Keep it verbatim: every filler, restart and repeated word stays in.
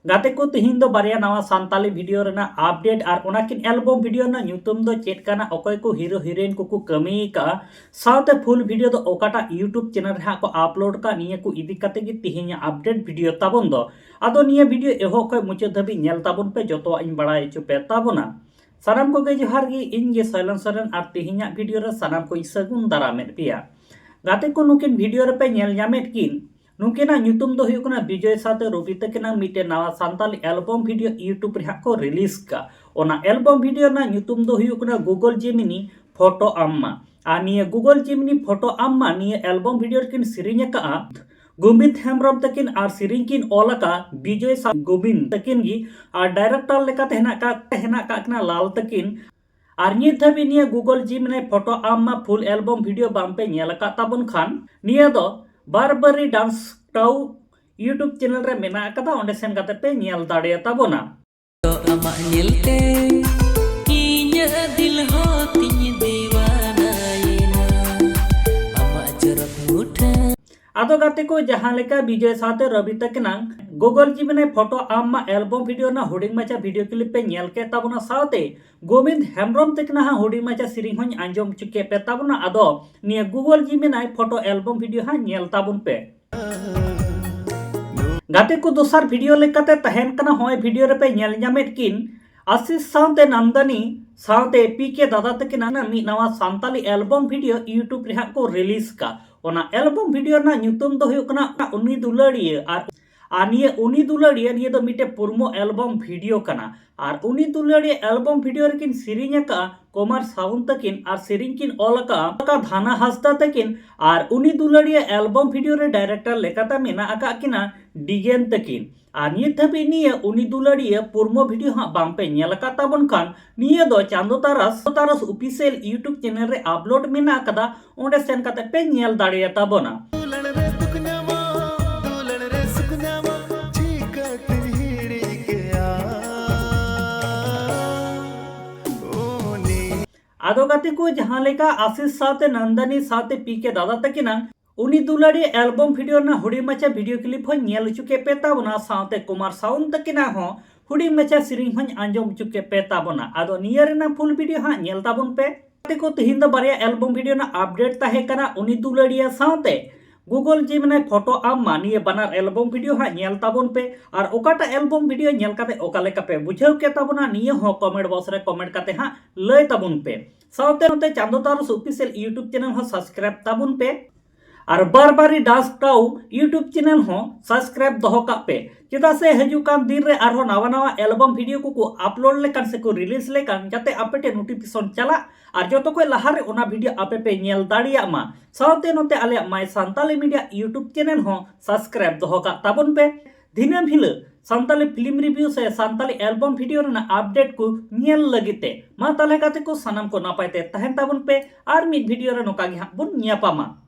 ᱜᱟᱛᱮ ᱠᱚ, ᱛᱤᱦᱤᱧ ᱫᱚ ᱵᱟᱨᱭᱟ ᱱᱟᱣᱟ ᱥᱟᱱᱛᱟᱞᱤ video ᱨᱮᱱᱟᱜ update ᱟᱨ ᱚᱱᱟᱠᱤᱱ album video ᱨᱮᱱᱟᱜ ᱧᱩᱛᱩᱢ ᱫᱚ ᱪᱮᱫ ᱠᱟᱱᱟ, ᱚᱠᱚᱭ ᱠᱚ hero heroine ᱠᱚᱠᱚ ᱠᱟᱹᱢᱤ ᱟᱠᱟᱫᱼᱟ, ᱥᱟᱶᱛᱮ full video ᱫᱚ ᱚᱠᱟᱴᱟᱜ YouTube channel ᱨᱮ ᱦᱟᱸᱜ ᱠᱚ upload ᱠᱟᱜ, ᱱᱤᱭᱟᱹ ᱠᱚ ᱤᱫᱤ ᱠᱟᱛᱮ ᱜᱮ ᱛᱤᱦᱤᱧᱟᱜ update video ᱛᱟᱵᱚᱱ ᱫᱚ᱾ ᱟᱫᱚ ᱱᱤᱭᱟᱹ video ᱮᱦᱚᱵ ᱠᱷᱚᱱ ᱢᱩᱪᱟᱹᱫ ᱫᱷᱟᱹᱵᱤᱡ ᱧᱮᱞ ᱛᱟᱵᱚᱱ ᱯᱮ, ᱡᱚᱛᱚᱣᱟᱜ ᱤᱧ ᱵᱟᱲᱟᱭ ᱦᱚᱪᱚ ᱯᱮ ᱛᱟᱵᱚᱱᱟ᱾ ᱥᱟᱱᱟᱢ ᱠᱚᱜᱮ ᱡᱚᱦᱟᱨ ᱜᱮ, ᱤᱧ ᱜᱮ ᱥᱚᱭᱞᱚᱱ ᱥᱚᱨᱮᱱ ᱟᱨ ᱛᱤᱦᱤᱧᱟᱜ video ᱨᱮ ᱥᱟᱱᱟᱢ ᱠᱚᱧ ᱥᱟᱹᱜᱩᱱ ᱫᱟᱨᱟᱢᱮᱫ ᱯᱮᱭᱟ᱾ ᱜᱟᱛᱮ ᱠᱚ, ᱱᱩᱠᱤᱱ video ᱨᱮᱯᱮ ᱧᱮᱞ ᱧᱟᱢᱮᱫ ᱠᱤᱱ, ᱱᱩᱠᱤᱱᱟᱜ ᱧᱩᱛᱩᱢ ᱫᱚ ᱦᱩᱭᱩᱜ ᱠᱟᱱᱟ ᱵᱤᱡᱚᱭ ᱥᱟᱶᱛᱮ ᱨᱚᱵᱤ ᱛᱟᱹᱠᱤᱱᱟᱜ ᱢᱤᱫᱴᱮᱱ ᱱᱟᱣᱟ ᱥᱟᱱᱛᱟᱞᱤ album video YouTube ᱨᱮ ᱦᱟᱸᱜ ᱠᱚ release ᱠᱟᱜ᱾ ᱚᱱᱟ album video ᱨᱮᱱᱟᱜ ᱧᱩᱛᱩᱢ ᱫᱚ ᱦᱩᱭᱩᱜ ᱠᱟᱱᱟ Google Gemini Photo ᱟᱢᱢᱟ᱾ ᱟᱨ ᱱᱤᱭᱟᱹ Google Gemini Photo ᱟᱢᱢᱟ ᱱᱤᱭᱟᱹ album video ᱨᱮᱠᱤᱱ ᱥᱮᱨᱮᱧ ᱟᱠᱟᱫᱼᱟ ᱜᱳᱵᱤᱱᱫ ᱦᱮᱢᱵᱨᱚᱢ ᱛᱟᱹᱠᱤᱱ ᱟᱨ ᱥᱮᱨᱮᱧ ᱠᱤᱱ ᱚᱞ ᱟᱠᱟᱫ ᱵᱤᱡᱚᱭ ᱥᱟᱶ ᱜᱳᱵᱤᱱᱫ ᱛᱟᱹᱠᱤᱱ ᱜᱮ᱾ ᱟᱨ director ᱞᱮᱠᱟᱛᱮ ᱦᱮᱱᱟᱜ ᱠᱟᱜ ᱦᱮᱱᱟᱜ ᱠᱟᱜ ᱠᱤᱱᱟ ᱞᱟᱞ ᱛᱟᱹᱠᱤᱱ᱾ ᱟᱨ ᱱᱤᱛ ᱫᱷᱟᱹᱵᱤᱡ ᱱᱤᱭᱟᱹ Google Gemini Photo ᱟᱢᱢᱟ full album video ᱵᱟᱝ ᱯᱮ ᱧᱮᱞ ᱟᱠᱟᱫ ᱛᱟᱵᱚᱱ ᱠᱷᱟᱱ, ᱱᱤᱭᱟᱹ ᱫᱚ ᱵᱟᱨᱵᱟᱨᱤ ᱰᱟᱱᱥ ᱴᱟᱣ YouTube channel ᱨᱮ ᱢᱮᱱᱟᱜ ᱟᱠᱟᱫᱟ, ᱚᱸᱰᱮ ᱥᱮᱱ ᱠᱟᱛᱮ ᱯᱮ ᱧᱮᱞ ᱫᱟᱲᱮᱭᱟᱛᱟ ᱵᱚᱱᱟ᱾ ᱛᱚ ᱟᱢᱟᱜ ᱧᱮᱞᱛᱮ ᱤᱧᱟᱹᱜ ᱫᱤᱞ ᱦᱚᱸ ᱛᱤᱧ ᱫᱤᱣᱟᱱᱟᱭᱮᱱᱟ, ᱟᱢᱟᱜ ᱪᱚᱨᱚᱠ ᱢᱩᱴᱷᱟᱹᱱ᱾ ᱟᱫᱚ ᱜᱟᱛᱮ ᱠᱚ, ᱡᱟᱦᱟᱸ ᱞᱮᱠᱟ ᱵᱤᱡᱚᱭ ᱥᱟᱶᱛᱮ ᱨᱚᱵᱤ ᱛᱟᱹᱠᱤᱱᱟᱜ Google Gemini Photo ᱟᱢᱢᱟ album video ᱨᱮᱱᱟᱜ ᱦᱩᱰᱤᱧ ᱢᱟᱪᱷᱟ video clip ᱯᱮ ᱧᱮᱞ ᱠᱮᱫ ᱛᱟᱵᱚᱱᱟ, ᱥᱟᱶᱛᱮ ᱜᱳᱵᱤᱱᱫ ᱦᱮᱢᱵᱨᱚᱢ ᱛᱟᱹᱠᱤᱱᱟᱜ ᱦᱟᱸᱜ ᱦᱩᱰᱤᱧ ᱢᱟᱪᱷᱟ ᱥᱮᱨᱮᱧ ᱦᱚᱸᱧ ᱟᱸᱡᱚᱢ ᱦᱚᱪᱚ ᱠᱮᱫ ᱯᱮ ᱛᱟᱵᱚᱱᱟ᱾ ᱟᱫᱚ ᱱᱤᱭᱟᱹ Google Gemini Photo album video ᱦᱟᱸᱜ ᱧᱮᱞ ᱛᱟᱵᱚᱱ ᱯᱮ᱾ ᱜᱟᱛᱮ ᱠᱚ, ᱫᱚᱥᱟᱨ video ᱞᱮᱠᱟᱛᱮ ᱛᱟᱦᱮᱱ ᱠᱟᱱᱟ, ᱦᱚᱸᱜᱼᱚᱭ video ᱨᱮᱯᱮ ᱧᱮᱞ ᱧᱟᱢᱮᱫ ᱠᱤᱱ ᱟᱥᱤᱥ ᱥᱟᱶᱛᱮ ᱱᱟᱱᱫᱟᱱᱤ ᱥᱟᱶᱛᱮ ᱯᱤ ᱠᱮ ᱫᱟᱫᱟ ᱛᱟᱹᱠᱤᱱᱟᱜ ᱢᱤᱫ ᱱᱟᱣᱟ ᱥᱟᱱᱛᱟᱞᱤ album video YouTube ᱨᱮ ᱦᱟᱸᱜ ᱠᱚ release ᱠᱟᱜ᱾ ᱚᱱᱟ album video ᱨᱮᱱᱟᱜ ᱧᱩᱛᱩᱢ ᱫᱚ ᱦᱩᱭᱩᱜ ᱠᱟᱱᱟ ᱩᱱᱤ ᱫᱩᱞᱟᱹᱲᱤᱭᱟᱹ᱾ ᱟᱨ ᱟᱨ ᱱᱤᱭᱟᱹ ᱩᱱᱤ ᱫᱩᱞᱟᱹᱲᱤᱭᱟᱹ, ᱱᱤᱭᱟᱹ ᱫᱚ ᱢᱤᱫᱴᱮᱡ promo album video ᱠᱟᱱᱟ᱾ ᱟᱨ ᱩᱱᱤ ᱫᱩᱞᱟᱹᱲᱤᱭᱟᱹ album video ᱨᱮᱠᱤᱱ ᱥᱮᱨᱮᱧ ᱟᱠᱟᱫᱼᱟ ᱠᱩᱢᱟᱨ ᱥᱟᱣᱩᱱ ᱛᱟᱹᱠᱤᱱ ᱟᱨ ᱥᱮᱨᱮᱧ ᱠᱤᱱ ᱚᱞ ᱟᱠᱟᱫᱼᱟ ᱫᱷᱟᱱᱟ ᱦᱟᱸᱥᱫᱟ ᱛᱟᱹᱠᱤᱱ᱾ ᱟᱨ ᱩᱱᱤ ᱫᱩᱞᱟᱹᱲᱤᱭᱟᱹ album video ᱨᱮ director ᱞᱮᱠᱟᱛᱮ ᱢᱮᱱᱟᱜ ᱟᱠᱟᱫ ᱠᱤᱱᱟ ᱰᱤᱜᱮᱱ ᱛᱟᱹᱠᱤᱱ᱾ ᱟᱨ ᱱᱤᱛ ᱫᱷᱟᱹᱵᱤᱡ ᱱᱤᱭᱟᱹ ᱩᱱᱤ ᱫᱩᱞᱟᱹᱲᱤᱭᱟᱹ promo video ᱦᱟᱸᱜ ᱵᱟᱝ ᱯᱮ ᱧᱮᱞ ᱟᱠᱟᱫ ᱛᱟᱵᱚᱱ ᱠᱷᱟᱱ, ᱱᱤᱭᱟᱹ ᱫᱚ ᱪᱟᱸᱫᱚ ᱛᱟᱨᱟᱥ, ᱪᱟᱸᱫᱚ ᱛᱟᱨᱟᱥ official YouTube channel ᱨᱮ upload ᱢᱮᱱᱟᱜ ᱟᱠᱟᱫᱟ, ᱚᱸᱰᱮ ᱥᱮᱱ ᱠᱟᱛᱮ ᱯᱮ ᱧᱮᱞ ᱫᱟᱲᱮᱭᱟᱛᱟ ᱵᱚᱱᱟ᱾ ᱫᱩᱞᱟᱹᱲ ᱨᱮ ᱫᱩᱠ ᱧᱟᱢᱟ, ᱫᱩᱞᱟᱹᱲ ᱨᱮ ᱥᱩᱠ ᱧᱟᱢᱟ, ᱪᱤᱠᱟᱹᱛᱮᱧ ᱦᱤᱲᱤᱧ ᱠᱮᱭᱟ ᱩᱱᱤ᱾ ᱟᱫᱚ ᱜᱟᱛᱮ ᱠᱚ, ᱡᱟᱦᱟᱸ ᱞᱮᱠᱟ ᱟᱥᱤᱥ ᱥᱟᱶᱛᱮ ᱱᱟᱱᱫᱟᱱᱤ ᱥᱟᱶᱛᱮ ᱯᱤ ᱠᱮ ᱫᱟᱫᱟ ᱛᱟᱹᱠᱤᱱᱟᱜ ᱩᱱᱤ ᱫᱩᱞᱟᱹᱲᱤᱭᱟᱹ ᱮᱞᱵᱚᱢ ᱵᱷᱤᱰᱤᱭᱳ ᱨᱮᱱᱟᱜ ᱦᱩᱰᱤᱧ ᱢᱟᱪᱷᱟ ᱵᱷᱤᱰᱤᱭᱳ ᱠᱞᱤᱯ ᱦᱚᱸᱧ ᱧᱮᱞ ᱦᱚᱪᱚ ᱠᱮᱫ ᱯᱮ ᱛᱟᱵᱚᱱᱟ, ᱥᱟᱶᱛᱮ ᱠᱩᱢᱟᱨ ᱥᱟᱣᱩᱱᱰ ᱛᱟᱹᱠᱤᱱᱟᱜ ᱦᱚᱸ ᱦᱩᱰᱤᱧ ᱢᱟᱪᱷᱟ ᱥᱮᱨᱮᱧ ᱦᱚᱸᱧ ᱟᱸᱡᱚᱢ ᱦᱚᱪᱚ ᱠᱮᱫ ᱯᱮ ᱛᱟᱵᱚᱱᱟ᱾ ᱟᱫᱚ ᱱᱤᱭᱟᱹ ᱨᱮᱱᱟᱜ ᱯᱷᱩᱞ ᱵᱷᱤᱰᱤᱭᱳ ᱦᱟᱸᱜ ᱧᱮᱞ ᱛᱟᱵᱚᱱ ᱯᱮ᱾ ᱜᱟᱛᱮ ᱠᱚ, ᱛᱤᱦᱤᱧ ᱫᱚ ᱵᱟᱨᱭᱟ ᱮᱞᱵᱚᱢ ᱵᱷᱤᱰᱤᱭᱳ ᱨᱮᱱᱟᱜ ᱟᱯᱰᱮᱴ ᱛᱟᱦᱮᱸ ᱠᱟᱱᱟ, ᱩᱱᱤ ᱫᱩᱞᱟᱹᱲᱤᱭᱟᱹ ᱥᱟᱶᱛᱮ Google Gemini ᱯᱷᱳᱴᱳ ᱟᱢ ᱢᱟ᱾ ᱱᱤᱭᱟᱹ ᱵᱟᱱᱟᱨ ᱮᱞᱵᱚᱢ ᱵᱷᱤᱰᱤᱭᱳ ᱦᱟᱸᱜ ᱧᱮᱞ ᱛᱟᱵᱚᱱ ᱯᱮ, ᱟᱨ ᱚᱠᱟᱴᱟᱜ ᱮᱞᱵᱚᱢ ᱵᱷᱤᱰᱤᱭᱳ ᱧᱮᱞ ᱠᱟᱛᱮ ᱚᱠᱟ ᱞᱮᱠᱟ ᱯᱮ ᱵᱩᱡᱷᱟᱹᱣ ᱠᱮᱫ ᱛᱟᱵᱚᱱᱟ, ᱱᱤᱭᱟᱹ ᱦᱚᱸ ᱠᱚᱢᱮᱱᱴ ᱵᱚᱠᱥ ᱨᱮ ᱠᱚᱢᱮᱱᱴ ᱠᱟᱛᱮ ᱦᱟᱸᱜ ᱞᱟᱹᱭ ᱛᱟᱵᱚᱱ ᱯᱮ᱾ ᱥᱟᱶᱛᱮ ᱱᱚᱛᱮ ᱪᱟᱸᱫᱚ ᱛᱟᱨᱩᱥ ᱚᱯᱷᱤᱥᱤᱭᱟᱞ YouTube ᱪᱮᱱᱮᱞ ᱦᱚᱸ ᱥᱟᱵᱥᱠᱨᱟᱭᱤᱵ ᱛᱟᱵᱚᱱ ᱯᱮ᱾ ᱟᱨ ᱵᱟᱨᱵᱟᱨᱤ ᱰᱟᱱᱥ ᱠᱨᱟᱣ YouTube ᱪᱮᱱᱮᱞ ᱦᱚᱸ ᱥᱟᱵᱥᱠᱨᱟᱭᱤᱵ ᱫᱚᱦᱚ ᱠᱟᱜ ᱯᱮ, ᱪᱮᱫᱟᱜ ᱥᱮ ᱦᱤᱡᱩᱜ ᱠᱟᱱ ᱫᱤᱱ ᱨᱮ ᱟᱨᱦᱚᱸ ᱱᱟᱣᱟ ᱱᱟᱣᱟ ᱮᱞᱵᱚᱢ ᱵᱷᱤᱰᱤᱭᱳ ᱠᱚᱠᱚ ᱟᱯᱞᱳᱰ ᱞᱮᱠᱷᱟᱱ ᱥᱮᱠᱚ ᱨᱤᱞᱤᱡᱽ ᱞᱮᱠᱷᱟᱱ ᱡᱟᱛᱮ ᱟᱯᱮ ᱴᱷᱮᱱ ᱱᱳᱴᱤᱯᱷᱤᱠᱮᱥᱚᱱ ᱪᱟᱞᱟᱜ ᱟᱨ ᱡᱚᱛᱚ ᱠᱷᱚᱱ ᱞᱟᱦᱟᱨᱮ ᱚᱱᱟ ᱵᱷᱤᱰᱤᱭᱳ ᱟᱯᱮ ᱯᱮ ᱧᱮᱞ ᱫᱟᱲᱮᱭᱟᱜ ᱢᱟ᱾ ᱥᱟᱶᱛᱮ ᱱᱚᱛᱮ ᱟᱞᱮᱭᱟᱜ My Santali Media YouTube channel ᱦᱚᱸ ᱥᱟᱵᱥᱠᱨᱟᱭᱤᱵ ᱫᱚᱦᱚ ᱠᱟᱜ ᱛᱟᱵᱚᱱ ᱯᱮ᱾ ᱫᱤᱱᱟᱹᱢ ᱦᱤᱞᱳᱜ ᱥᱟᱱᱛᱟᱞᱤ ᱯᱷᱤᱞᱢ ᱨᱤᱵᱷᱤᱭᱩ ᱥᱮ ᱥᱟᱱᱛᱟᱞᱤ ᱮᱞᱵᱚᱢ ᱵᱷᱤᱰᱤᱭᱳ ᱨᱮᱱᱟᱜ ᱟᱯᱰᱮᱴ ᱠᱚ ᱧᱮᱞ ᱞᱟᱹᱜᱤᱫ ᱛᱮ᱾ ᱢᱟ ᱛᱟᱦᱚᱞᱮ ᱜᱟᱛᱮ ᱠᱚ, ᱥᱟᱱᱟᱢ ᱠᱚ ᱱᱟᱯᱟᱭ ᱛᱮ ᱛᱟᱦᱮᱱ ᱛᱟᱵᱚᱱ ᱯᱮ, ᱟᱨ ᱢᱤᱫ ᱵᱷᱤᱰᱤᱭᱳ ᱨᱮ ᱱᱚᱝᱠᱟ ᱜᱮ ᱦᱟᱸᱜ ᱵᱚᱱ ᱧᱟᱯᱟᱢᱟ᱾